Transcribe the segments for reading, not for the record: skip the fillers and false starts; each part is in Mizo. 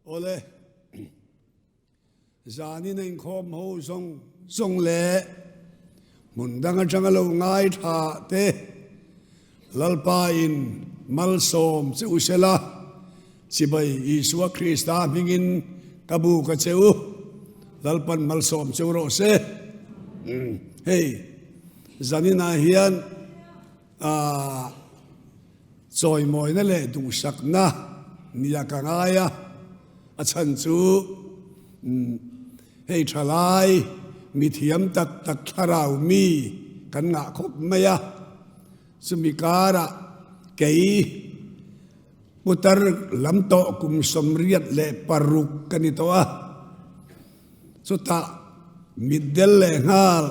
Awle, zanin a inkhawm ho zawng zawng leh hmun dang atanga lo ngaithla te Lalpa in malsawm che u sela, chibai Isua Krista hmingin ka buk a che u, Lalpan malsawm che u rawh se. Hei, zaninah hian A chawimawina leh duhsakna nia ka ngai a, a chhan chu hei thalai mithiam tak tak thlarau mi kan ngah khawp mai a, chumi karah kei putar lam tawh kum 86 ka ni tawh a, chutah mitdel leh nghal.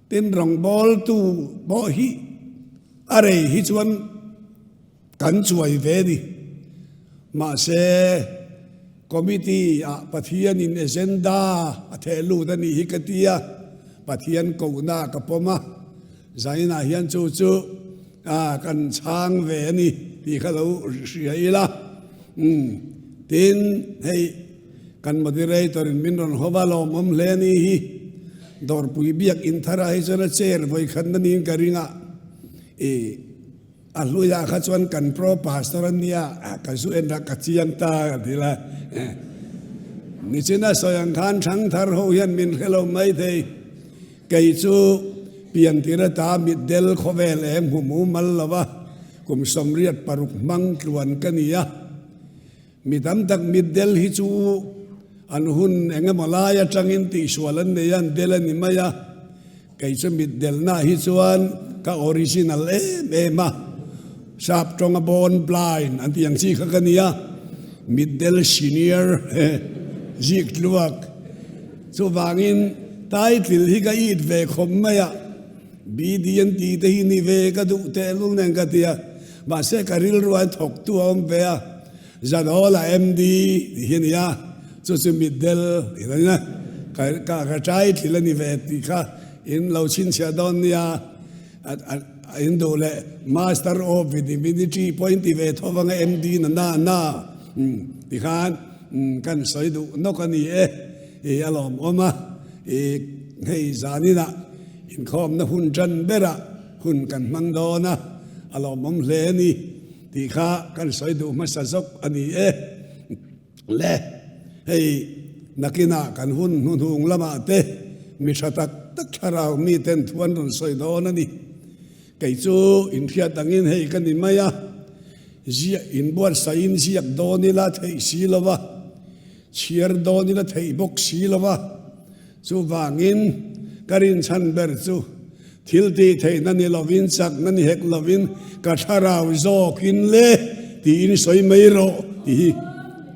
Tin, rawngbawltu pawh hi a rei hi chuan kan chuai ve ni. Mahse, committee ah Pathianin agenda a theh lut a nih hi ka ti a, Pathian kohna ka pawm a, zainah hian chu chu kan chhang ve a ni tih kha lo hria ila. Tin, hei. Kan moderator in min rawn hawva lawmawm hle a ni hi. Dawrpui biak in thar ah hi chuan a chair vawi khat na niin ka ring a. I a hluiah kha chuan kan pro pastor a nia ka zu en a ka chiang ta ka ti la. Nichina sawi ang khan thangthar ho hian min hre lo mai thei. Kei chu piantir ata mitdel khawvel eng hmu mumal lo va kum 86 hmang tluan ka ni a. Mi tam tak mitdel hi chu an hun eng emaw lai atangin tihsual an nei a, an del a ni mai a. Kei chu mitdelna hi chuan ka original em em a, sap tawnga born blind an tih ang chi kha ka ni a, mitdel senior zik tluak. Chuvangin title hi ka it ve khawp mai a, BD an tih te hi ni ve ka duh tehlul nen ka ti a. Mahse ka rilru a thawktu a awm ve a, Zanhawla MD tih hi a ni a, chu chu mitdel tih a ni a, ka ka title a ni ve tih kha in lo chhinchhiah dawn nia, a in duh leh Master of Divinity pawh in ti ve tho vang a MD na na na ti khan kan sawi duh nawk a ni e, i a lawmawm a, i hei zaninah inkhawmna hun tan berah Hun kan hmang dawn a, a lawmawm hle a ni tih kha kan sawi duh hmasa zawk a ni e. Le, hei nakinah kan hun hnuhnung lamah te mi tha tak tak thlarau miten thu an rawn sawi dawn a ni. Kei chu inhriat angin hei ka ni mai a, ziah inbuatsaih in ziak dawn ila theih si lo va, chhiar dawn ila theih bawk si lo va, Chuvangin, ka rinchhan ber chu thil tih theihna ni lovin, chakna ni hek lovin, ka thlarau zawkin le tiin sawi mai rawh tih hi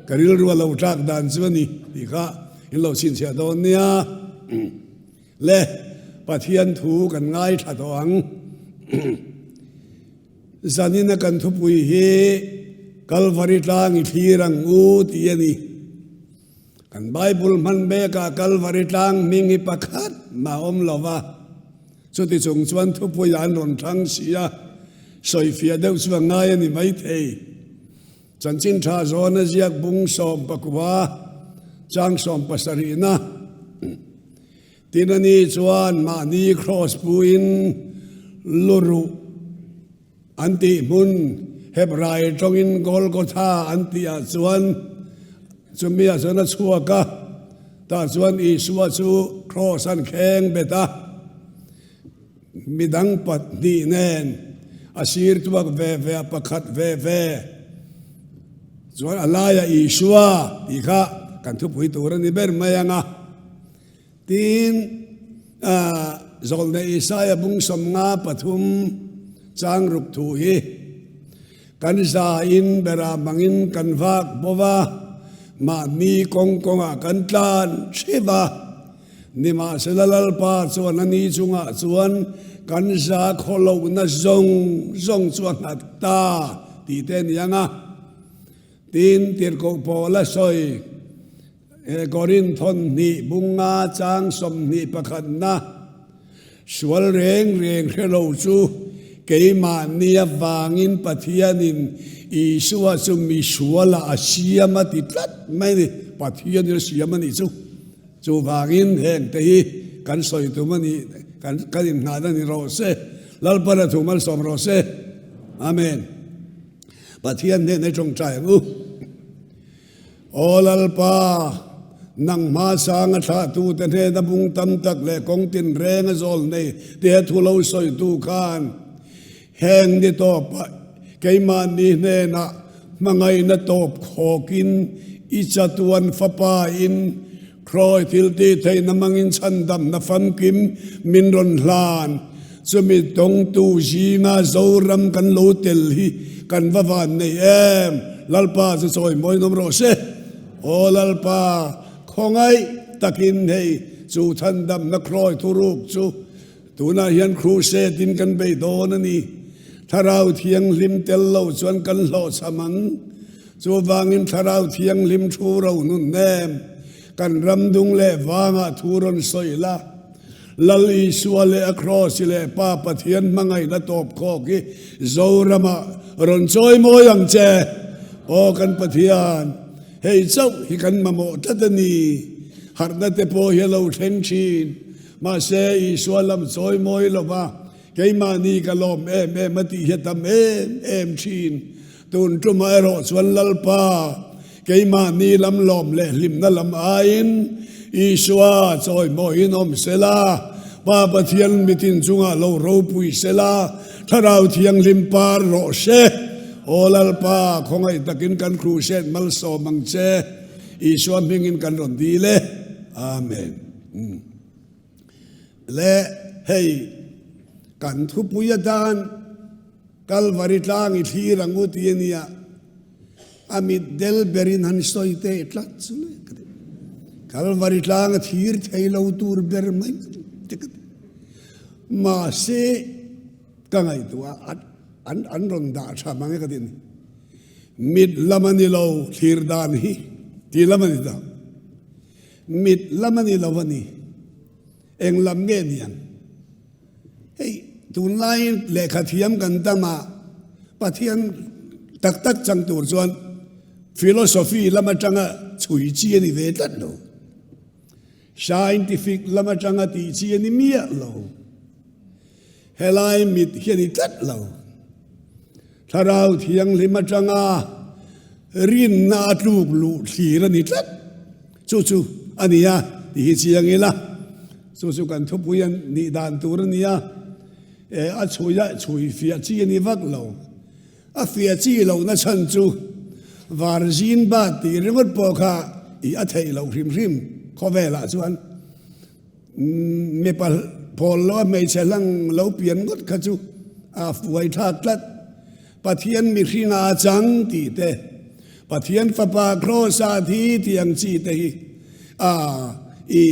ka rilru a lo tlak dan chu a ni tih kha in lo chhinchhiah dawn nia. Le, Pathian thu kan ngaithla tawh ang. Zanina kan thupui hi Kalvari tlang i thlir ang u tih a ni. Kan Bible hman bekah Kalvari tlang hming hi pakhat mah awm lo va, chuti chung chuan thupui an rawn thlang si a, sawifiah deuh chu a ngai a ni maithei. Chanchin tha zawna ziak bung 19 chang 70na tin a ni chuan mahni kraws puin luruh An tih hmun, Hebrai tawngin Golgotha an tihah chuan chumi ah chuan a chhuak a, tah chuan Isua chu kraws an kheng bet a, midang pahnih nen a sir tuak ve ve a, pakhat ve ve chuan a laiah Isua tih kha kan thupui tur a ni ber mai ang a. Tin, Zawlnei Isaia bung 53 chang ruk thu hi, Kan zain berah mangin kan vak bo va, mahni kawng kawngah kan tlan theuh va. Nimahsela Lalpa chuan a ni chungah chuan kan za khawlohna zawng zawng chu a nghat ta tih te a ni ang a. Tin, Tirhkoh Paula sawi. He Korinthon hnih bunga chang 21 na sual reng reng hre lo chu. Keimahni avangin Pathianin Isua chu misualah a siam a ti tlat mai a ni. Pathianin a siam a nih chu. Chuvangin hengte hi kan sawi tum a ni, kan kan inngahna ni rawh se. Lalpan a thu malsawm rawh se. Amen. Pathian hnenah i tawngtai ang u. Aw Lalpa, nang hmasanga thlahtute hnena bung tam tak leh kawng tinrenga zawl nei tia thu lo sawitu khan heng ni tawpah keimahni hnenah hmangaihna tawp khawkin i chatuan Fapa-in Khawi thil tih theihna hmangin chhandamna famkim min rawn hlan. Chumi tawngtu zinga Zoram kan lo tel hi kan va van nei em? Lalpa chu chawi mawi nawm rawh se. Aw Lalpa, khawngaih takin hei chu chhandamna khawi thuruk chu tunah hian crusade in kan bei dawn a ni. Thlarau Thianghlim tel lo chuan kan hlawhchham ang. Chuvangin Thlarau Thianghlim thu ro nun nem kan ram dung leh vangah thu rawn sawi la. Lal Isua leh a Kraws leh Pa Pathian hmangaihna tawp khawk hi Zoramah rawn chawi mawi ang che. Aw kan Pathian, hei chauh hi kan mamawh tlat a ni. Harhna te pawh hi a lo thleng thin. Mahse Isua lam chawi mawi lova keimahni ka lawm em em a tih hi a tam em em thin. Tun tumah erawh chuan Lalpa, keimahni lam lawm leh hlimna lam aiin Isua chawimawiin awm sela, Pa Pathian mitin chungah lo ropui sela, Thlarau Thianghlim par rawh se. Aw Lalpa, khawngaih takin kan crusade malsawm ang che. Isua hmingin kan rawn dil e. Amen. Le hei kan thupui atan Kalvari tlang i thlir ang u ti a nia, a mit del berin han sawi teh tlat chu le ka ti. Kalvari tlang a thlir thei lo tur ber mai te ka ti. Mahse ka ngaihtuah a an an rawn dah tha mang e ka ti a ni. Mit lam a ni lo thlir dan hi ti lam a ni ta. Mit lam a ni lo a ni. Eng lam nge niang? Hei, tunlai lehkha thiam kan tam a, Pathian tak tak chang tur chuan philosophy lam atanga chhui chi a ni ve tlat lo. Scientific lam atanga tih chi a ni miah lo. Helai mit hi a ni tlat lo. Thlarau Thianghlim atanga rinna a tluk luh thlir a ni tlat. Chu chu a ni a tih hi chiang ila, chu chu kan thupui a nih dan tur a ni a, e a chhui a chhui fiah chi a ni vak lo. A fiah chi lohna chhan chu Varzin bat tih ringawt pawh kha i a theih loh hrim hrim khawvelah chuan. Mipa pawl lo a hmeichhe hlang lo pian ngawt kha chu a fuai thlak tlat. Pathian mihringa a chang tih te, Pathian fapa Kraws-a thi tih ang chi te hi a i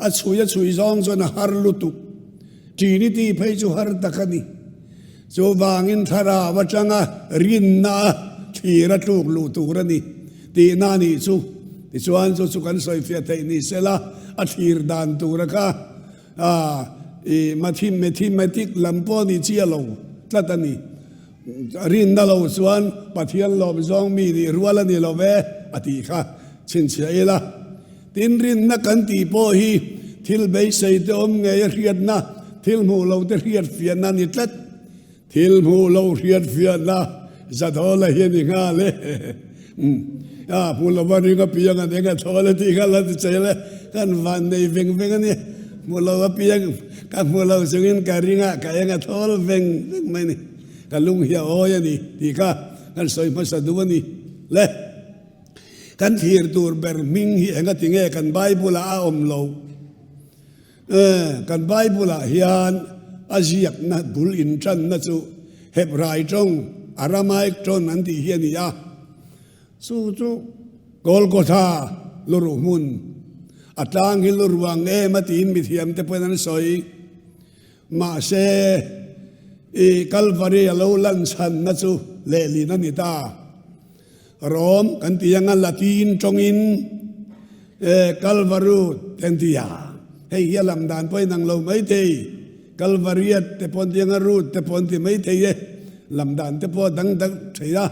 a chhui a chhui zawng chuan a har lutuk. Trinity phei chu har tak a ni. Chuvangin thlarau atanga rinna a thlir a tluk luh tur a ni tihna a nih chu. Tichuan chu chu kan sawifiah theih ni sela a thlir dan tura kha a i mathematic lam pawh ni chiah lo tlat a ni. Rinna lo chuan Pathian lawm zawng mi nih rual a ni lo ve a tih kha chhinchhiah ila. Tin, rinna kan tih pawh hi thil beisei te awm ngei a hriatna, thil hmuh lo te hriat fiahna a ni tlat. Thil hmuh lo hriat fiahna Zadawla hi a ni nghal e. Umm, a hmu lova ring apiang an eng a thawl a tih kha la ti chei le, kan van nei veng veng a ni. Hmu lo apiang ka hmu lo chungin ka ring a, ka eng a thawl veng veng mai a ni. Ka lung hi a awi a ni tih kha kan sawi hmasa duh a ni le. Kan thlir tur ber hming hi engati nge kan Bible-ah a awm lo? Kan Bible-ah hian a ziakna bul inṭanna chu Hebrai ṭawng, Aramaic ṭawn an tih hi a ni a. Chu chu Golgotha luruh hmun, a tlang hi luruang em a tiin mithiamte pawhin an sawi. Mahse, i Kalvari a lo lan chhanna chu lehlin a ni ta. Rom kan ti anga Latin tawngin Kalvaru kan ti a, hei hi a lam dan pawhin ang lo maithei. Kalvariat te pawh an ti anga Rut te pawh an ti mai thei e. Lam dan te pawh a dang dang thei a.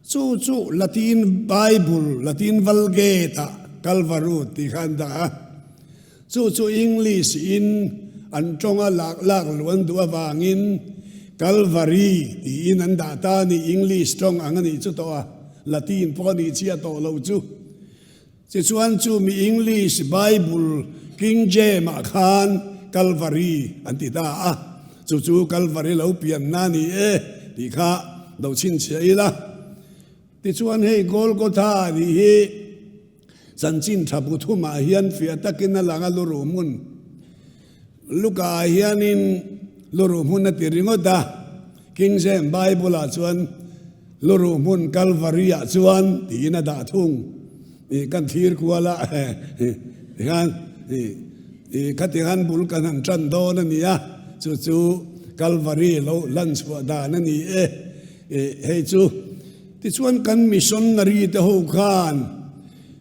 Chu chu Latin Bible, Latin Vulgate ah Kalvarut tih kha an dah a. Chu chu English in an tawnga lak lak luh an duh avangin Kalvari tiin an dah ta a ni. English tawng ang a nih chu tawh a, Latin pawh a nih chiah tawh lo chu. Tichuan chu mi English Bible King James ah khan Kalvari an ti ta a, chu chu Kalvari lo pianna a ni e tih kha lo chhinchhiah ila. Tichuan hei Golgotha nih hi chanchin tha bu thumah hian fiah takin a lang a, luruh hmun Luka ah hianin luruh hmun a ti ringawt a, King James Bible ah chuan luruh hmun Calvary ah chuan tiin a dah thung. Ih kan thlir kual a tikhan ih khati khan bul kan han tan dawn a ni a, chu chu Calvary lo lan chhuah dan a ni e. Ih hei chu tichuan kan missionary te ho khan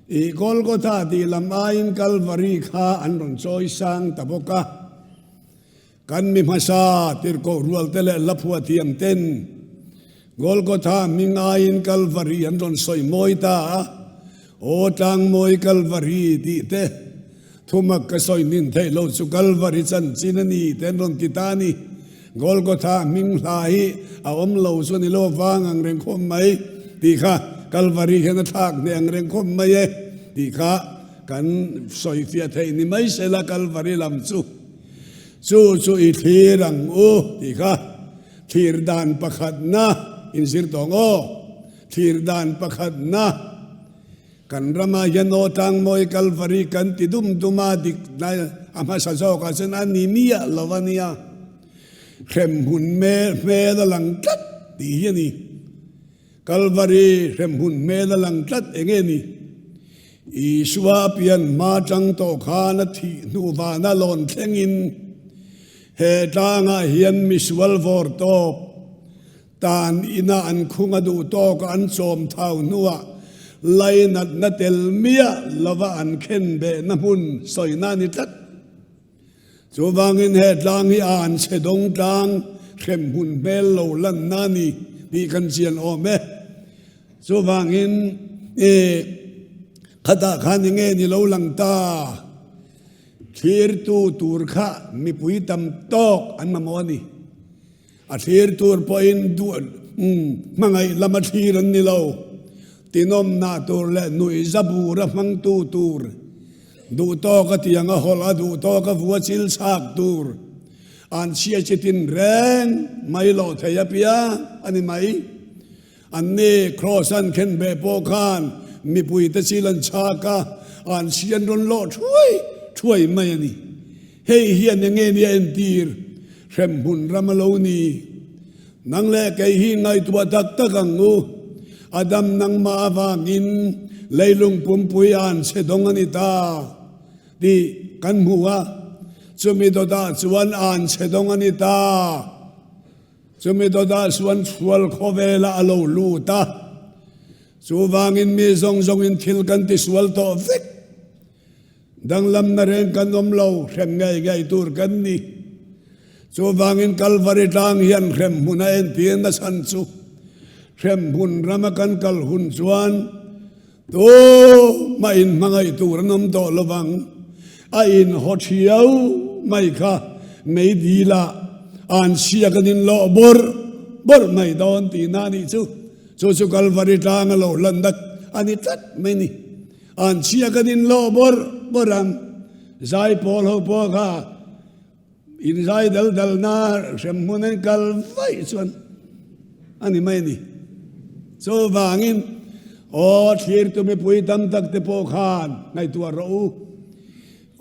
Ih Golgotha tih lam aiin Kalvari kha an rawn chawi sang ta bawk a. Kan mi hmasa tirhkoh rualte leh laphuah thiam ten Golgotha hming aiin Kalvari an rawn sawi mawi ta a. Aw tlang mawi Kalvari tih te thumak ka sawi hnin theih loh chu Kalvari chanchin a ni te an rawn ti ta a ni. Golgotha hming hla hi a awm lo chu a ni lo vang ang reng khawp mai tih kha Kalvari hian a thlak hneh ang reng khawp mai e tih kha kan sawi fiah theih ni mai sela Kalvari lam chu chu chu i thlir ang u tih kha thlir dan pakhatna inzir tawh ang aw thlir dan pakhatna. Kan ramah hian aw tlangmawi Kalvari kan ti dum dum a, dik a hmasa zawkah chuan a ni miah lo a nia. Hremhmun hmel a lang tlat tih hi a ni. Kalvari hremhmun hmel a lang tlat eng nge ni? Isua pian hma tang tawh khan a thih hnu vana lawn thlengin he tlangah hian misual vawr tawp Tan ina an khung a duh tawk a an chawm thau hnuah lainatna tel miah lova an khen behna hmun sawina a ni tlat. Chuvangin he tlang hi a an chhe dawng tlang hremhmun hmel lo lanna a ni tih kan chian awm e. Chuvangin i khatah khan enge ni lo lang ta? Thlirtu tur kha mipui tam tawk an mamawh a ni. A thlir tur pawhin duh hmangaih lama thlir an ni lo. Tinawmna tur leh nuihza bura hmangtu tur, duh tawka tiang a hawlh a, duh tawka vua chil chhak tur, an chhia chi tin reng mai loh thei apiang a ni mai. Anni Kraws an khen ve pawh khan mipuite chil an chhak a, an chhi an rawn lawh thuai thuai mai a ni. Hei hian eng nge nia entir? Hremhmun ram a lo ni. Nang leh kei hi ngaihtuah tak tak ang u. Adam nangmah avangin leilung pumpui an chhe dawng a ni ta tih kan hmu a, chumi dawtah chuan an chhe dawng a ni ta. Chumi dawtah chuan chhual khawvelah a lo lut a, chuvangin mi zawng zawngin thil kan tisual tawh vek. Danglamna reng kan awm lo, hrem ngei ngei tur kan ni. Chuvangin Kalvari tlang hian hrem hmun a entir nachhan chu hrem hmun rama kan kal hun chuan Tumah in hmangaih tur an awm tawh lovang. A in haw thiau mai kha meidil ah an chhia kan in lawh bawrh bawrh mai dawn tihna a nih chu. Chu chu Kalvari tlang a lo hlan dak a ni tlat mai ni. An chhia kan in lawh bawrh bawrh ang. Zaipawl ho pawh kha Inzai dal dalna hremhmun an kal vaih chuan a ni mai a ni. Chuvangin, aw thlirtu mipui tam tak te pawh khan ngaihtuah rawh u.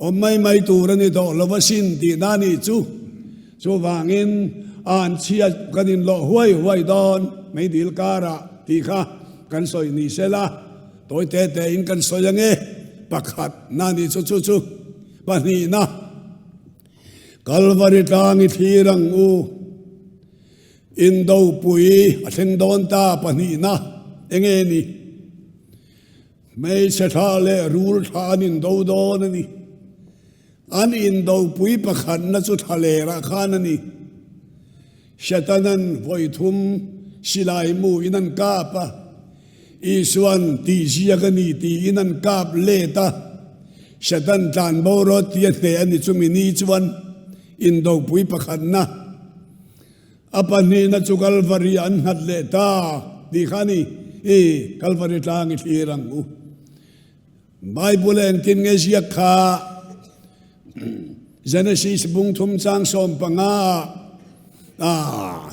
Awm mai mai tur a ni tawh lo va sin tihna a nih chu. Chuvangin, an chhia kan inlawh huai huai dawn meidil karah tih kha kan sawi ni sela, tawi te tein kan sawi ange. Pakhat na nih chu chu chu. Pahnihna, Kalvari tlang i thlir ang u. Indopui a thleng dawn ta pahnihna enge ni? Hmeichhe thla leh rul thla an indo dawn a ni. An indopui pakhatna chu thlalerah khan a ni. Setanan vawi thum silai mu in an kap a, Isuan tihziak a ni tiin an kap let a, Setan tlan bo rawt tia hneh a ni chumi ni chuan indopui pakhatna a pahnihna chu Kalvari an nghat leh ta tih kha a ni. I Kalvari tlang i thlir ang u. Bible engtin nge ziak kha Genesis bung thum chang 15 ah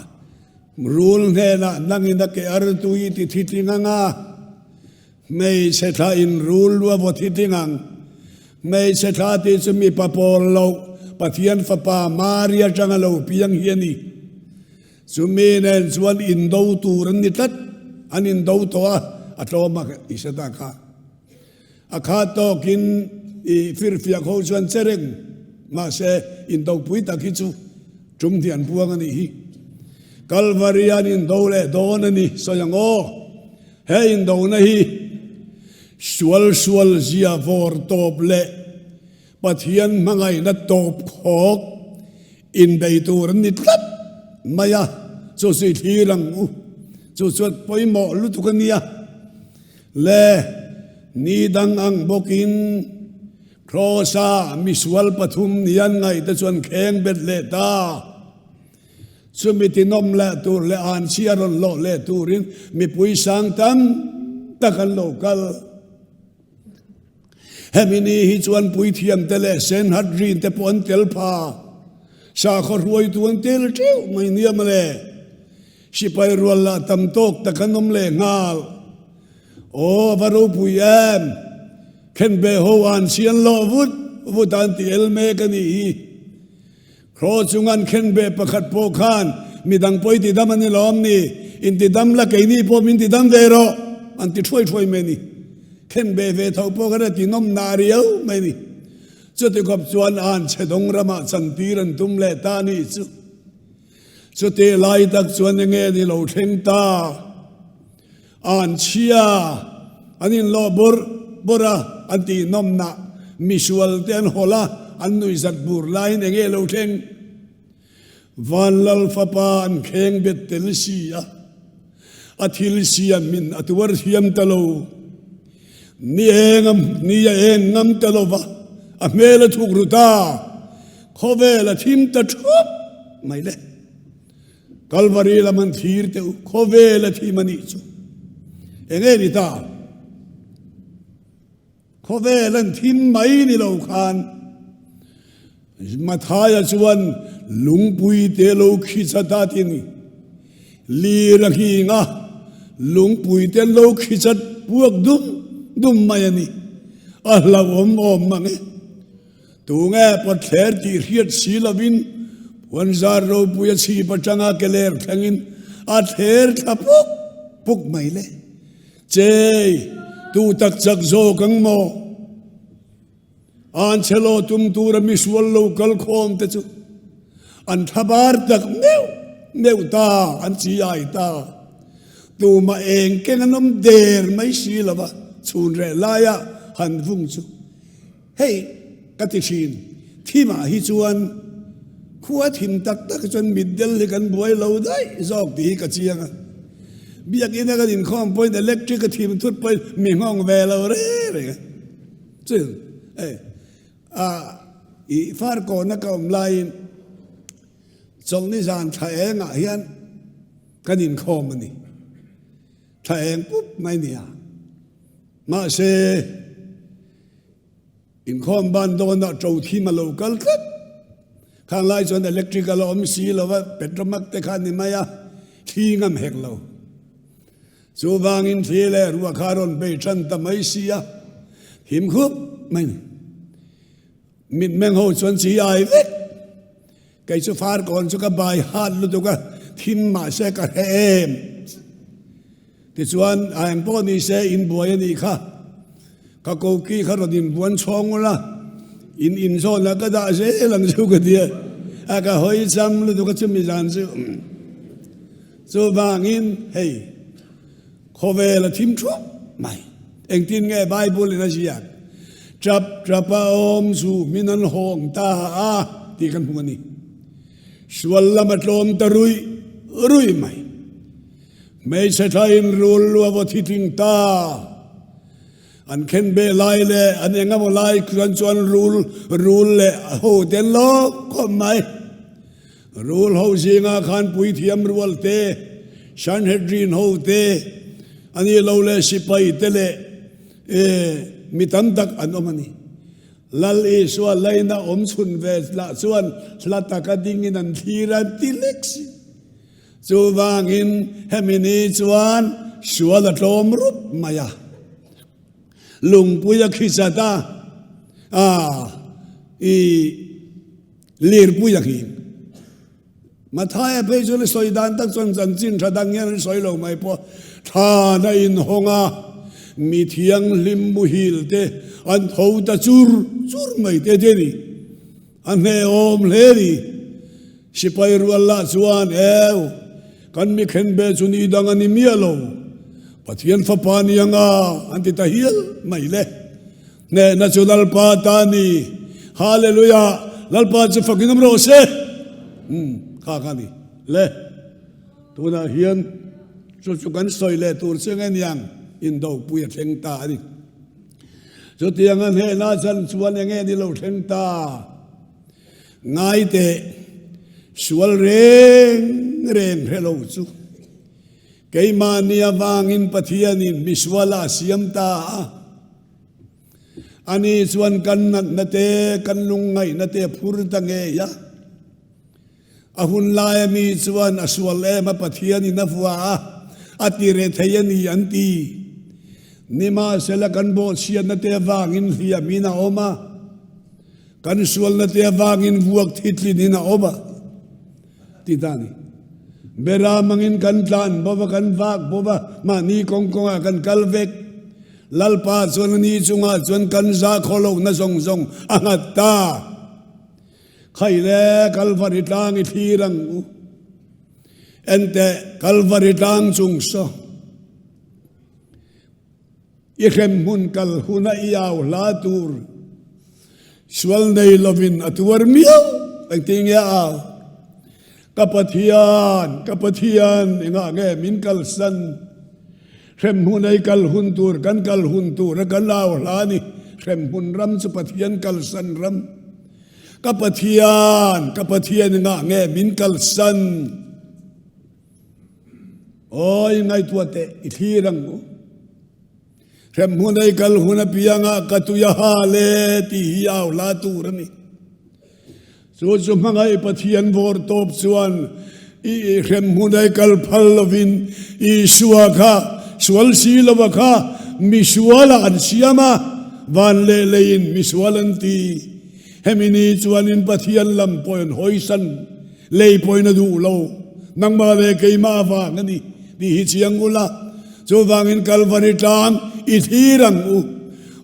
rul hnenah nangin a ke artui ti thitling anga hmeichhe thla in rul lu a vaw thitling ang. Hmeichhe thla tih chu mipa pawl lo Pathian fapa Mari atanga lo piang hi a ni. Chumi nen chuan indo tur an ni tlat, an indo tawh a, a tlawm a i hre ta kha. A khat tawkin i firfiak ho chuan che reng, mahse indopui tak hi chu tum hnih an puang a nih hi. Kalvari an indo leh dawn a ni, sawi ang aw. He indona hi sual sual zia vawr tawp leh Pathian hmangaihna tawp khawk inbei tur an ni tlat mai a, chu chu i thlir ang u. Chu chuan pawimawh lutuk a nia. Le ni dang ang bawkin Kraws-a misual pathum ni an ngaihte chuan kheng bet leh ta. Chumi tinawm leh tur leh anchhia rawn lawh leh turin mipui sang tam tak an lo kal. Hemi ni hi chuan puithiamte leh Senhadrin te pawh an tel pha. Sakhaw hruaitu an tel teuh mai nia mawle. Sipai rual lah tam tawk tak an awm leh nghal. Aw a va ropui em! Khenbeh ho an sian lawh vut vut a an ti el mek a nih hi. Hraw chung an khenbeh pakhat pawh khan midang pawh i tidam a ni lawm ni? Intidam la keini pawh min tidam ve rawh an ti thuai thuai mai a ni. Khenbeh ve tho pawh khan a tinawm nah riau mai a ni. Chuti khawp chuan an chhe dawng ramah chantir an tum leh ta a nih chu. Chuti lai tak chuan enge ni lo thleng ta? An chhia, an inlawh bawrh bawrh a, an tihnawmnah misual te an hawlh a, an nuihzat bur laiin eng nge lo thleng? Vanlal fapa an kheng bet tel si a, a thil siamin a tuar thiam ta lo. Ni eng a, ni a eng ngam ta lo va, a hmel a thuk ru ta, khawvel a thim ta thup mai le. Kalvari lam an thlir teh u, khawvel a thim a nih chu. Enge ni ta? Khawvel an thim mai ni lo khan Mathaia chuan lungpui te lo khi chat a ti ni. Lir a nghing a, lungpui te an lo khi chat puak dum dum mai a ni. A hlauhawm awm mang e. Tunge pawtthler tih hriat si lovin Puanzar ropui a chhip atanga ke ler thlengin a thler thla puk puk mai le. Chei, tu tak chak zawk ang maw? An chhelo tum tura misual lo kal khawm te chu an thlabar tak meuh meuh ta, an chi ai ta. Tumah eng keng an awm der mai si lova chhun reh laia han vung chu. Hei ka ti thin, thimah hi chuan khua thim tak tak chuan mitdel hi kan buai lo daih zawk tih hi ka chiang a. Biakina kan inkhawm pawhin electric a thim thut pawhin mi nghawng ve lo reng reng a. Chu hei a i farkawna ka awm laiin chawlhni zan thla engah hian kan inkhawm a ni. Thla eng pup mai nia. Mahse, inkhawm ban dawnah ṭo thim a lo kal tlat. Khang lai chuan electric a la awm si lo va, petromax te kha a ni mai a, thli ngam hek lo. Chuvangin thli leh ruah kha a rawn bei ṭan ta mai si a, thim khup mai ni. Mitmeng ho chuan chi ai vek. Kei chu farkawn chu ka bai hat lutuk a, thim mahse ka hre em. Tichuan, a eng pawh ni se in buai a nih kha. Ka koki kha rawn inbuan chhawng ula, in inzawnah ka dah zel ang chu ka ti a. A ka hawi cham lutuk a chumi zan chu. Chuvangin hei khawvel a thim thup mai. Engtin nge Bible in a ziak? Ṭap ṭapa awm chu min an hawng ta a tih kan hmu a ni. Sual lam a tlawm ta ruih ruih mai. Hmeichhe thlain rul lu a vaw thi tling ta. An khenbeh lai leh an eng emaw lai chuan chuan rul rul leh a ho te an lo khawp mai. Rul ho zingah khan puithiam rual te, Sanhedrin ho te, a nih lo leh sipai te leh mi tam tak an awm a ni. Lal Isua laina awm chhun ve lah chuan hla taka dingin an thlir a ti lek si. Chuvangin hemi ni chuan sual a tlawm rup mai a, lungpui a khichat a, a i lirpui a nghing. Mathaia phei chuan a sawi dan tak chuan chanchin tha dang hian an sawi lo mai pawh thlan a inhawng a, mi thianghlim muhil te an tho ta chur chur mai te te a ni. A hnehawm hle ni. Sipai rual lah chuan, Eu, kan mi khenbe chu ni dang a ni miah lo. Pathian fapa ni anga an ti ta hial mai le. Hnehna chu Lalpa ta a ni. Hallelujah! Lalpa chu fakin awm rawh se. Umm, kha kha ni. Le, tunah hian chu chu kan sawi leh tur che nge niang, indopui a thleng ta a ni. Chutianga hnehna chan chuan enge ni lo thleng ta? Ngai teh, sual reng reng hre lo chu keimahni avangin Pathianin misuala a siam ta a. Ani chuan kan natna te, kan lungngaihna te a phur ta ngei a. A hun laia mi chuan a sual em a Pathianin a vua a, a ti reh thei a ni an ti. Nimahsela kan bawhchhiatna te avangin hliamin a awm a, kan sualna te avangin vuak thitlinin a awm a ti ta a ni. Beram angin kan tlan bo va, kan vak bo va, mahni kawng kawngah kan kal vek. Lalpa chuan a ni chungah chuan kan zahkhaw lohna zawng zawng a nghat ta. Khai le Kalvari tlang i thlir ang u. Enteh Kalvari tlang chung saw i hremhmun kal huna i au hla tur sual nei lovin a tuar miau engtin nge a au? Ka Pathian, ka Pathian engah nge min kalsan? Hremhmun ei kal hun tur kan kal hun tur a kan au hla a ni. Hremhmun ram chu Pathian kalsan ram. Ka Pathian, ka Pathian engah nge min kalsan? Aw, i ngaihtuah teh, i thlir ang u. Hremhmun ei kal hun apiangah ka tui a hal e tih hi au hla tur a ni. Chu chu hmangaih Pathian vawr tawp chuan i hremhmun ai kal phal lovin Isua kha sual si lova kha misualah an siam a, van leh leiin misual an ti. Hemi ni chuanin Pathian lam pawhin hawisan lei pawhin a duh lo. Nangmah leh keimah avang a ni tih hi chiang ula, chuvangin Kalvari tlang i thlir ang u.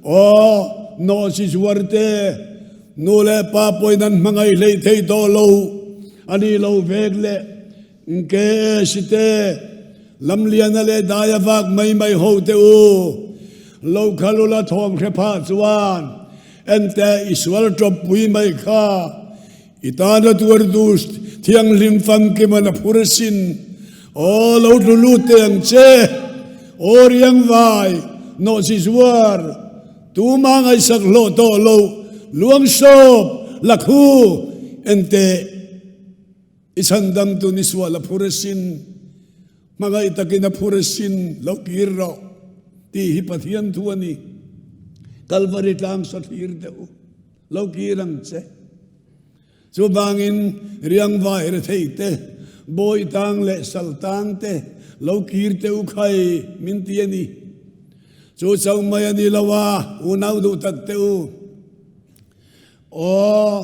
Aw, nawhchi zuarte! Nu leh pa pawhin an hmangaih hleih thei tawh lo a nih lo vek leh NKS te, Lamliana leh Daia vak mai mai ho te u, lo khal ula thawm hre phah chuan enteh i sual tawp pui mai kha i tana tuartu thianghlim famkiman a phur asin. Aw lo tlu lut teh ang che, aw riangvai, nawhchi zuar. Tuma ngaihsak hlawh tawh lo luangsawp lakhu enteh i chhandamtu ni sual a phur asin, hmangaih takin a phur asin lo kir rawh tih hi Pathian thu a ni. Kalvari tlang saw thlir teh u, lo kir ang che. Chuvangin riangvai rethei te, bawi tang leh sal tang te lo kir teh u khai min ti a ni. Chu chauh mai a ni lo a, unau duh tak teh u. Aw,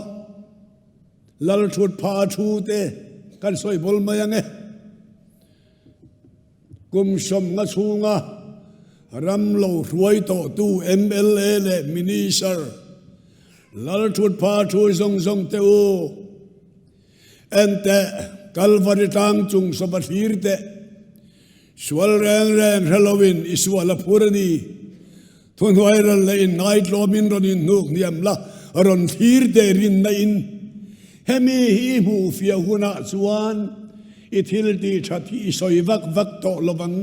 lal thut phah a thu te kan sawi bawl mai ang e. Kum sawmnga chhunga ram lo hruai tawhtu mla leh Minister Lalthutpha thu zawng zawng te u, enteh Kalvari tlang chung sawpa thlir teh, sual reng reng hre loin i sual a phur a ni. Thuhnuai ral leh inngaitlawmin rawn inhnuk hniam la, rawn thlir teh rinna in. Hemi hi i hmuh fiah hunah chuan i thil tih that hi i sawi vak vak tawh lo vang.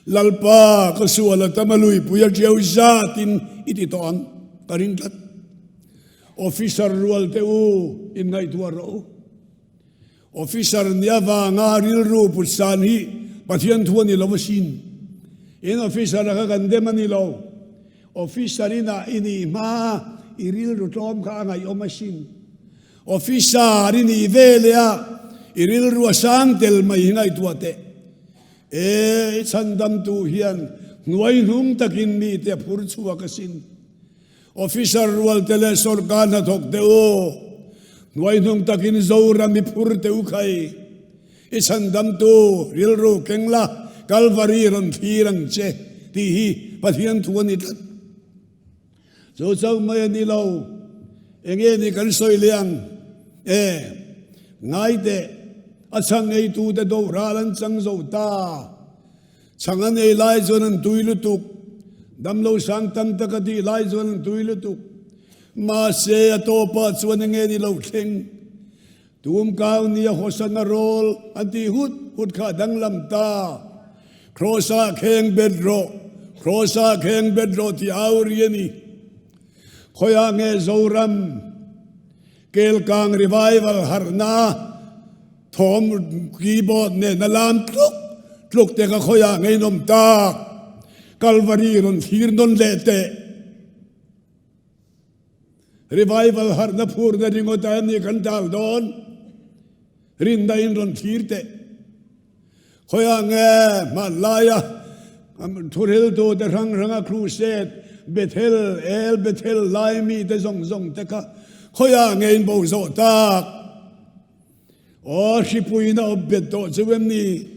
Lalpa, ka sual a tam a luipui a tiau zatin i ti tawh ang, ka ring tlat. Officer rual te u, inngaihtuah rawh u. Officer ni avanga rilru put san hi Pathian thu a ni lo asin. In officer a kha kan dem a ni lo. Officer inah i nih hma i rilru tlawm kha a ngaihawm asin. Officer i nih ve leh a i rilru a sang tel mai hi ngaihtuah teh. E, i chhandamtu hian hnuai hnung takin mite a phur chhuak asin. Officer rualte leh sorkar hnathawk te u, hnuaihnung takin Zoram i phur te u khai. I chhandamtu rilru keng la, Kalvari rawn thlir ang che tih hi Pathian thu a ni tlat. Chu chauh mai a ni lo, enge ni kan sawi leh ang e, ngai teh, a chhang eitute dohral an chang zo ta. Chhang an ei lai chuan an tui lutuk, damlo sang tam tak a tih lai chuan an tui lutuk. Mahse, a tawpah chuan enge ni lo thleng? Tumkau nia hawsana rawl an tih hut hut kha a danglam ta. Krawsa kheng bet rawh, krawsa kheng bet rawh tih au ri a ni. Khawiah nge Zoram Kelkang Revival harhna Thawm keyboard nen a lam tluk tluk te ka khawiah ngeinawm tak. Kalvari rawn thlir nawn leh teh. Revival harhna phurna ringawt a ni kan tal dawn. Rinna in rawn thlir teh. Khawiah nge hmanlaia thuriltu te hrang hranga crusade Bethel, El Bethel lai mite zawng zawng te kha khawiah nge in bo zawh tak. Aw, hripuiin a awp bet tawh chu em ni?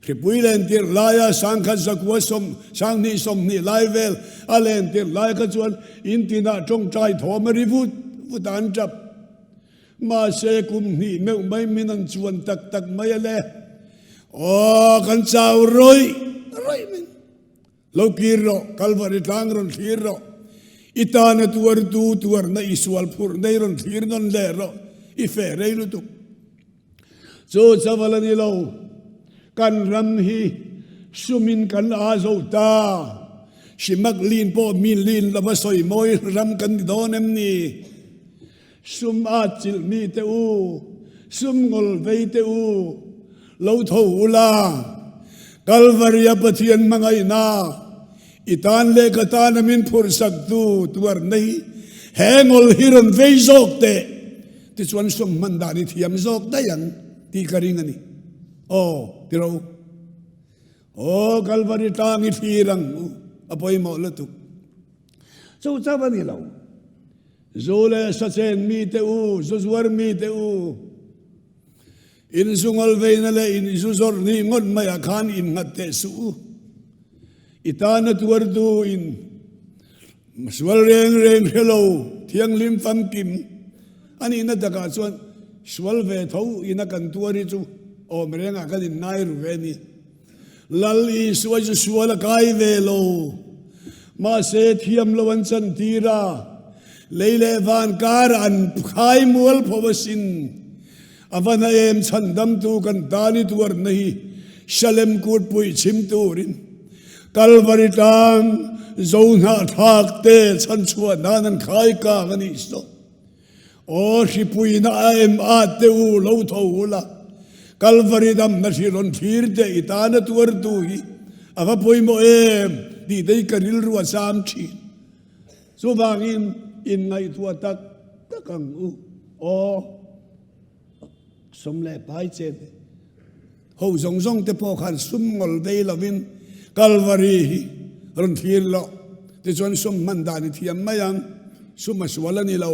Hripui lentir laia sangkhat zakua sawm, sanghnih 20 lai vel a lentir lai kha chuan in tinah tawngtai thawm a ri vut vut a an tap. Mahse, kum hnih meuh mai min an chuan tak tak mai a le. Aw, kan chau rawih rawih mai. Lo kir rawh, Kalvari tlang rawn thlir rawh. I tana tuartu tuarna i sual phurh nei rawn thlir nawn leh rawh, i feh rei lutuk. Chu chaval a ni lo, kan ram hi sumin kan a zo ta. Simak lin pawh min lin lova sawi mawi ram kan ni dawn em ni? Sum at chilh mi te u, sum ngawl vei te u, lo tho u la, Kalvaria Pathian hmangaihna, i tan leh ka tana min phurhsaktu tuarna hi he ngawl hi rawn vei zawk teh, tichuan sum hman dan i thiam zawk daih ang tih ka ring a ni. Aw, ti rawh u. Aw, Kalvari tlang i thlir ang u, a pawimawh lutuk. Chu chauh a ni lo. Zu leh sachen mite u, zu zuar mite u, in zu ngawl veina leh in zu zawrh ni ngawt maiah khan innghat teh suh u. I tana tuartu in sual reng reng hre lo, thianghlim famkim a nihna takah chuan sual ve tho ina kan tuar hi chu awm rengah kan inngai ru ve a ni. Lal Isua chu sual a kai ve lo. Mahse, thiam lo an chantir a, lei leh van karah an khai mual pho asin. A va na em chhandamtu kan tan i tuarna hi Shalem kutpui chhim turin Kalvari tlang Zohnahthlak te chhanchhuah nan an khai kang a nih saw. Aw hripuina a em at te u lo tho u la, Kalvari damna hri rawn thlir teh i tana tuartu hi a va pawimawh em tih te hi ka rilru a cham thin. Chuvangin inngaihtuah tak tak ang u. Aw sum leh pai chen ho zawng zawng te pawh khan sum ngawl vei lovin Kalvari hi rawn thlir loh. Tichuan sum hman dan i thiam mai ang. Sum a sual a ni lo.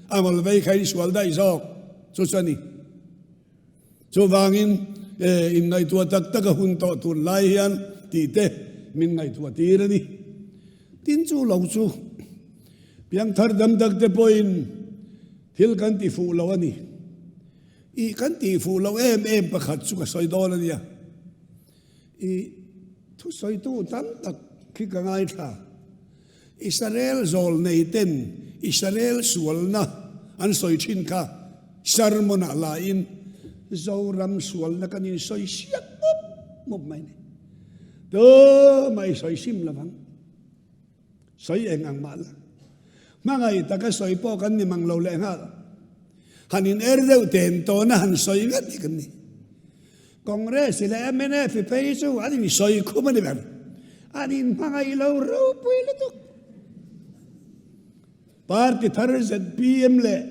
A ngawl vei kha in sual daih zawk. Chu chu a ni. Chuvangin inngaihtuah tak tak a hun tawh tun lai hian tih te min ngaihtuah tir a ni. Tin chu lo chu piangthar dam tak te pawhin thil kan ti fuh lo a ni. I kan tih fuh loh em em pakhat chu ka sawi dawn a nia. I thusawitu tam tak. khi ka ngaithla. Israel zawlnei ten Israel sualna an sawi thin kha sermon ah la in Zoram sualna kan in sawi siak mup mup mai ni. Tumah i sawi sim lovang. Sawi eng ang mah la. Hmangaih taka sawi pawh kan ni mang lo leh nghal. Han in er deuh ten tawna han sawi ngat hi kan ni. Congress leh mnf phei chu an in sawi khum a ni ber. An in hmangaih lo ropui lutuk. Party thar zpm leh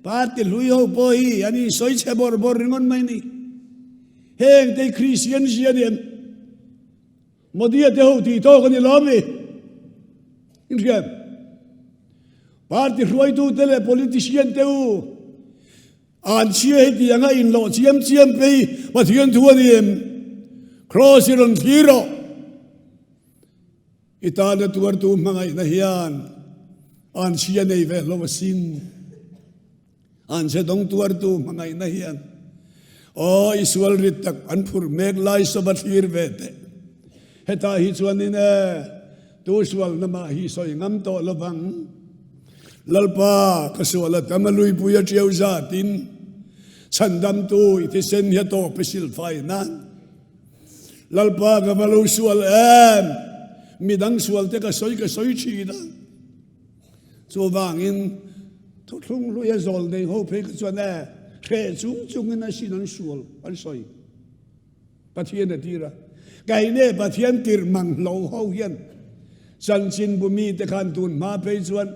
party hlui ho pawh hi an in sawi chhe bawrh bawrh ringawt mai a ni. Heng te hi Christian zia a ni em? Modi-a te ho tih tawk a ni lawm ni? Inhriat? Party hruaitute leh politician te u an chhia heti anga inlawh chiam chiam phei Pathian thu a ni em? Kraws i rawn thlir rawh. I tana tuartu hmangaihna hian an chhia nei ve hlo asin. An chhe dawng tuartu hmangaihna hian aw i sual rit tak an phurh mek lai sawp a thlir ve teh. Hetah hi chuanin e, tu sualna mah hi sawi ngam tawh lovang. Lalpa, ka sual a tam a luipui a tiau zatin chhandamtu i thisen hi a tawp i silfai nan. Lalpa, ka va lo sual em, midang sualte ka sawi ka sawi thin a. Chuvangin thuthlung hluia zawl nei ho phei kha chuan e hreh chung chungin a sin an sual an sawi. Pathian a tir a. Keine Pathian tirh mang hlo ho hian chanchin bu mite khan tun hma phei chuan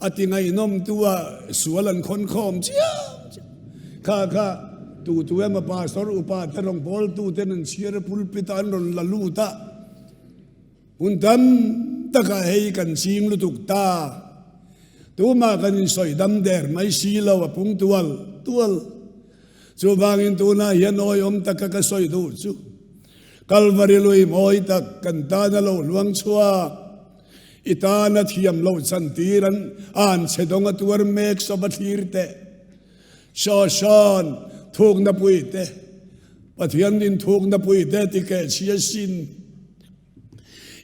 a ti ngaihnawm tu a sual an khawn khawm chiam chiam. Kha kha tu tu emaw pastor upa te rawngbawltu ten an chhiar a pulpit ah an rawn la lut a. Hun tam takah hei kan ching lutuk ta. Tumah kan insawi dam der mai si lo a pung tual tual. Chuvangin tunah hian awihawm taka ka sawi duh chu Kalvari lui mawi tak kan tana lo hluang chhuak, i tana thiam lo chantir an an chhe dawng a tuar mek sawp a thlir teh. Sawsawn thukna pui te, Pathian in thukna pui te ti keh chhia sin.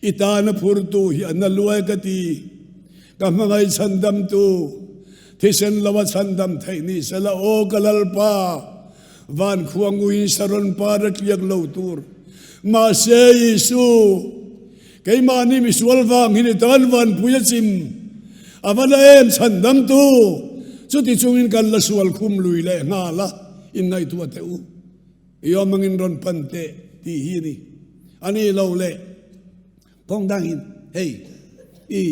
I tana phurtu hi a na luai ka ti. Ka hmangaih chhandamtu, thisen lova chhandam theih ni sela aw ka Lalpa, van khua nguiin Saron par a tliak lo tur. Mahse Isu, keimahni misual vang hi ni tan vanpui a chim. A va na em chhandamtu, chuti chungin kan la sual khum lui leh nghal a, inngaihtuah teh u. I awm angin rawn pan teh tih hi a ni. A ni lo le, kawng dangin hei i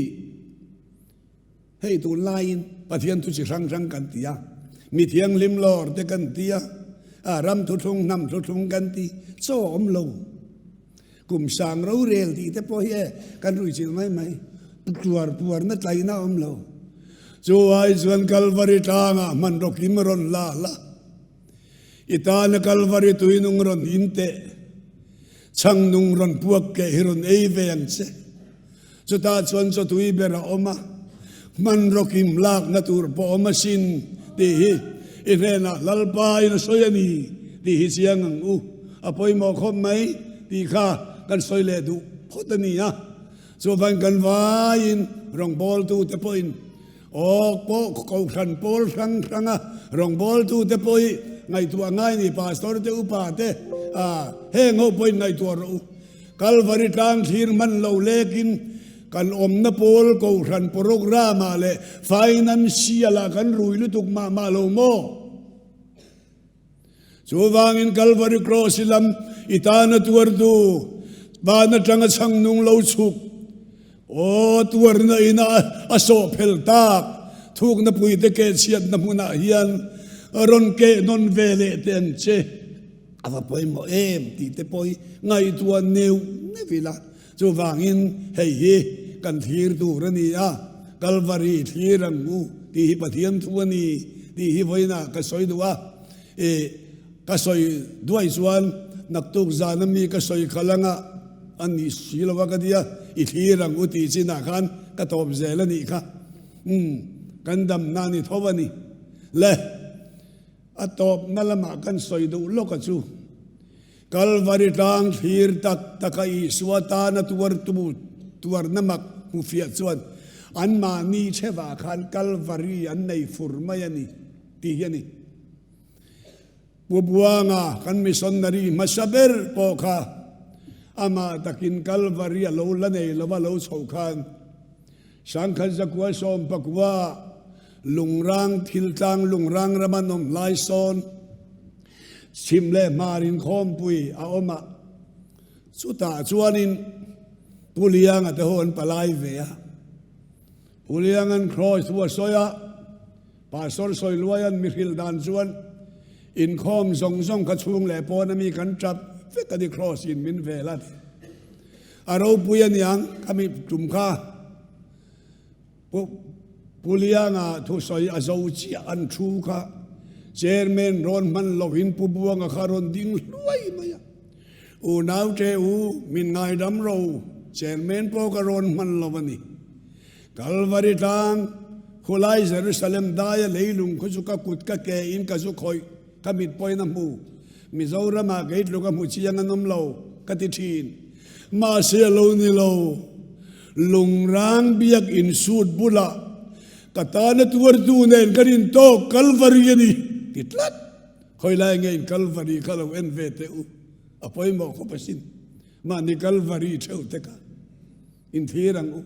hei tun laiin Pathian thu chi hrang hrang kan ti a, mi thianghlim lawr te kan ti a, a ram thuthlung hnam thuthlung kan ti, chaw awm lo. Kum sang rorel tih te pawh hi e kan ruihchilh mai mai, tuar puarna tlaihna awm lo. Chu ai chuan Kalvari tlangah hmanraw kim rawn la la. I tana Kalvari tui nung rawn in teh, chhang nung rawn puak keh hi rawn ei ve ang che. Chutah chuan chaw tui ber a awm a, hmanraw kim lakna tur pawh awm asin tih hi i hnenah Lalpa in a sawi a ni tih hi chiang ang u. A pawimawh khawp mai tih kha kan sawi leh duh phawt a ni a. Chuvang kan vaiin rawngbawltute pawhin Aw pawh kohhran pawl hrang hranga rawngbawltute pawh hi ngaihtuah ngai ni, pastor te upa te a heng ho pawhin ngaihtuah rawh u. Kalvari tlang thlir hman lo lekin kan awmna pawl kohhran programme ah leh financial ah kan rui lutuk mah mah lo maw? Chuvangin Kalvari Kraws i lam i tana tuartu van atanga chhang nung lo chhuk, aw tuarna ina a sawh phel tak thukna puite keh chhiatna hmunah hian rawn keh nawn ve leh teh ang che. A va pawimawh em tih te pawh hi ngaihtuah neuh neuh ila. Chuvangin hei hi kan thlir tur a ni a, Kalvari thlir ang u tih hi Pathian thu a ni tih hi vawiinah ka sawi duh a. I ka sawi duai chuan naktuk zana mi ka sawi khalh anga a ni si lo a ka tia, i thlir ang u tih chinah khan ka tawp zel a nih kha. Umm, kan damna a ni tho a ni. Le, a tawpna lamah kan sawi duh lawk a chu. Kalvari tlang thlir tak taka Isua tana tuartu. Tuarna mak hmufiah chuan anmahni chhevah khan Kalvari an nei fur mai a ni tih hi a ni. Pu Buanga kan missionary hmasa ber pawh kha amah takin Kalvari a lo la nei lova lo chhoh khan Sangkhat zakua sawmpakua Lungrang thiltlang Lungrang rama nawm lai sawn chhim leh hmar inkhawmpui a awm a. Chutah chuanin Pu Lianga te ho an palai ve a. Pu Lianga'n Kross thu a sawi a, Pastor Sawiluaia'n mi hrilh dan chuan inkhawm zawng zawng kha chhung leh pawn ami kan tap vek a ni Kross in min vel a ti. A ropui a niang khami tum kha Pu Pu Lianga thusawi a zo chiah an thu kha Chairman rawn hman lohin Pu Buanga kha rawn ding hluai mai a. Unau che u, min ngaidam ro, Chairman pawh ka rawn hman lo a ni. Kalvari tlang, khulai Jerusalem daia leilung khu chu ka kut ka ke in ka zu khawih, ka mit pawhin a hmu. Mizoramah kei tluk a hmu chiang an awm lo, ka ti thin. Mahse a lo ni lo. Lungrang biak insut bulah ka tana tuartu nen kan intawk Kalvari a ni, ti tlat. Khawilai nge in Kalvari kha lo en ve teh u, a pawimawh khawp asin. Mahni Kalvari theuh te kha inthlir ang u,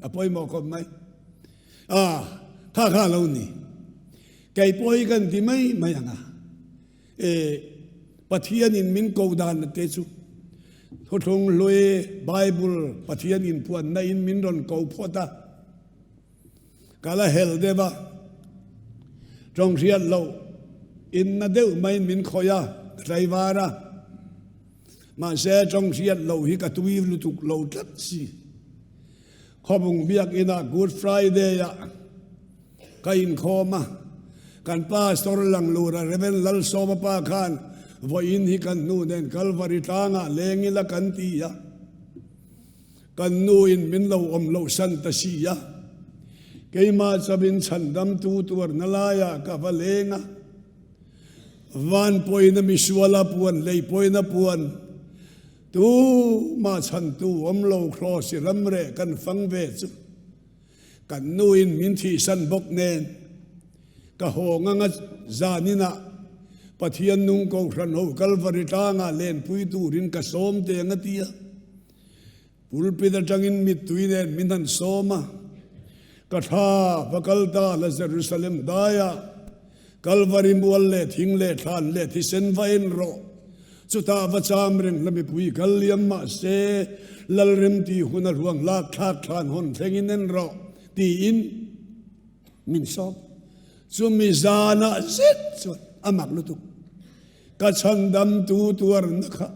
a pawimawh khawp mai. A, kha kha a lo ni. Kei pawh hi kan ti mai mai ang a. E, Pathianin min ko dan te chu Thuthlung hlui Bible Pathian inpuanna in min rawn ko phawt a. Ka la hel deuh a, tawng hriat loh in na deuh maiin min khawih a, ka tlaivar a. Mahse tawng hriat loh hi ka tui lutuk lo tlat si. Khawbung biakinah Good Friday-ah ka inkhawm a, kan pastor Langlura Rev. Lalsawma pa khan vawiin hi kan hnu nen Kalvari tlangah leng ila kan ti a, kan nuin min lo awm loh san ta si a, keimah chawin chhandamtu tuarna laiah ka va leng a, van pawina misuala puan, lei pawina puan, Tu mah chhantu awm lo Kraws i ram reh kan fang ve chu kan nuin min thihsan bawk nen ka haw ngang a zaninah Pathian nung kohhran ho Kalvari tlangah lenpui turin ka sawm teng a ti a. Pulpit atangin mittui nen min han sawm a, Ka thla va kal ta la Jerusalem daiah, Kalvari mual leh thing leh thlan leh thisen va en rawh, chutah va cham reng hla mipui kal liam mah se, Lalremti hun a ruang lak thlak thlan hawn thlengin en rawh, tiin min sawm. Chumi zanah zet chuan a mak lutuk. Ka chhandamtu tuarna kha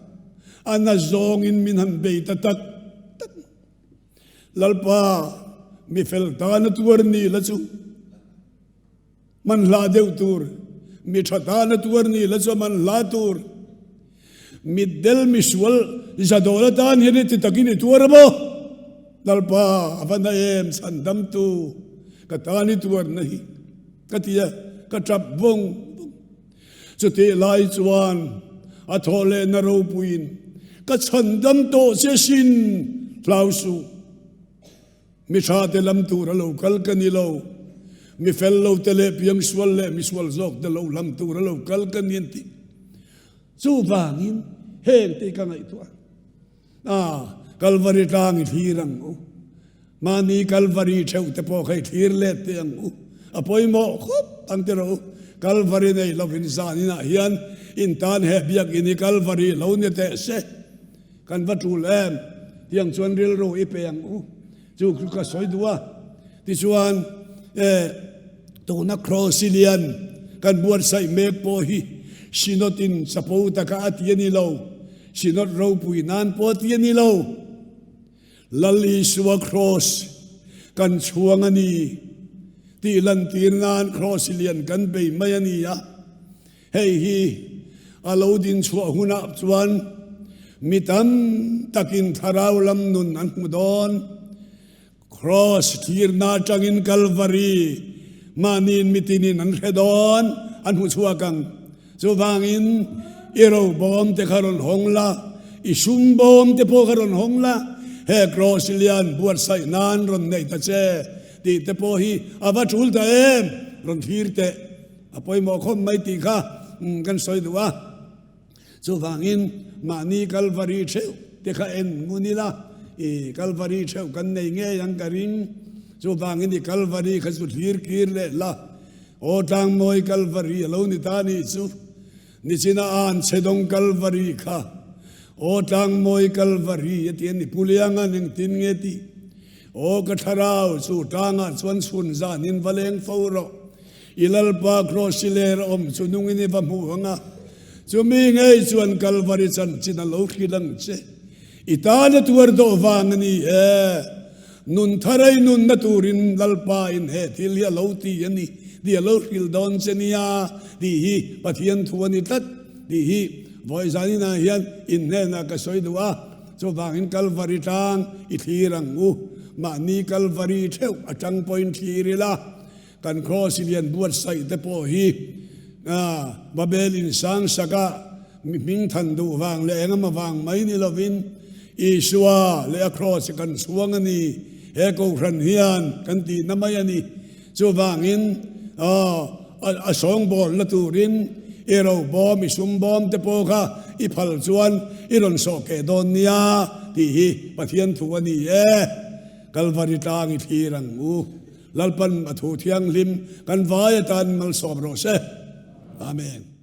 a na zawngin min han bei ta tak tak mai. Lalpa, mi fel tana tuar ni la chu man hla deuh tur, mi tha tana tuar ni la chu man hla tur. Mitdel misual zadawl atan hian heti takin i tuar a maw? Lalpa, a va na em chhandamtu ka tan i tuarna hi ka ti a, ka tap vawng vawng. Chutih lai chuan a thawh lehna ropuiin, Ka chhandam tawh che sin, hlau suh. Mi thate lam tur a lo kal ka ni lo, mi fel lo te leh piangsual leh misual zawk te lo lam tur a lo kal ka ni an ti. Chuvangin heng te hi ka ngaihtuah a. A, Kalvari tlang i thlir ang u. Mahni Kalvari theuh te pawh kha i thlir let teh ang u. A pawimawh khawp ang ti rawh u. Kalvari nei lovin zan inah hian in tan he biakinn hi Kalvari lo ni teh se. Kan va tul em? Tiang chuan rilru i pe ang u. Chu chu ka sawi duh a. Tichuan, e, tuna Crosilian kan buatsaih mek pawh hi Synod in chapo taka a ti a ni lo. Synod ropui nan pawh ti a ni lo. Lal Isua Kraws kan chhuang a ni tih lantir nan Kraws lian kan bei mai a ni a. Hei hi a lo din chhuah hunah chuan mi tam takin thlarau lam nun an hmu dawn. Kraws thirna atangin Kalvari mahniin mitinin an hre dawn, an hmu chhuak ang. Chuvangin i ro bawm te kha rawn hawng la, i sum bawm te pawh kha rawn hawng la. he kraws lian buatsaih nan rawn neih ta che tih te pawh hi a va tul ta em? Rawn thlir teh a pawimawh khawp mai tih kha kan sawi duh a. Chuvangin mahni Kalvari theuh te kha en ngun ila, i Kalvari theuh kan nei ngei ang ka ring. Chuvangin i Kalvari kha chu thlir kir leh la, aw tlangmawi Kalvari a lo ni ta nih chu. Nichina an chhe dawng Kalvari kha, aw tlangmawi Kalvari a ti a ni. Pu Lianga'n engtin nge tih? Aw ka thlarau chu tlangah chuan chhun zanin va leng fo rawh. I Lalpa Kraws i ler a awm chu nungin i va hmu ang a, chumi ngei chuan Kalvari chanchin a lo hrilh ang che. I tana tuar dawh vang a ni e. Nun thar ei nunna turin Lalpa in he thil hi a lo ti a ni tih a lo hrilh dawn che nia tih hi Pathian thu a ni tlat tih hi vawi zaninah hian in hnenah ka sawi duh a. Chuvangin Kalvari tlang i thlir ang u. Mahni Kalvari theuh atang pawhin thlir ila. Kan Kraws lian buatsaih te pawh hi Babel in sang saka mi hming than duh vang leh engemaw vang mai ni lovin Isua leh a Kraws hi kan chhuang a ni. He Kohhran hian kan tihna mai a ni. Chuvangin a sawngbawlna turin i robawm, i sumbawm te pawh kha i phal chuan i rawn sawh keh dawn nia tih hi Pathian thu a ni e. Kalvari tlang i thlir ang u. Lalpan a thu thianghlim kan vai atan malsawm rawh se. Amen.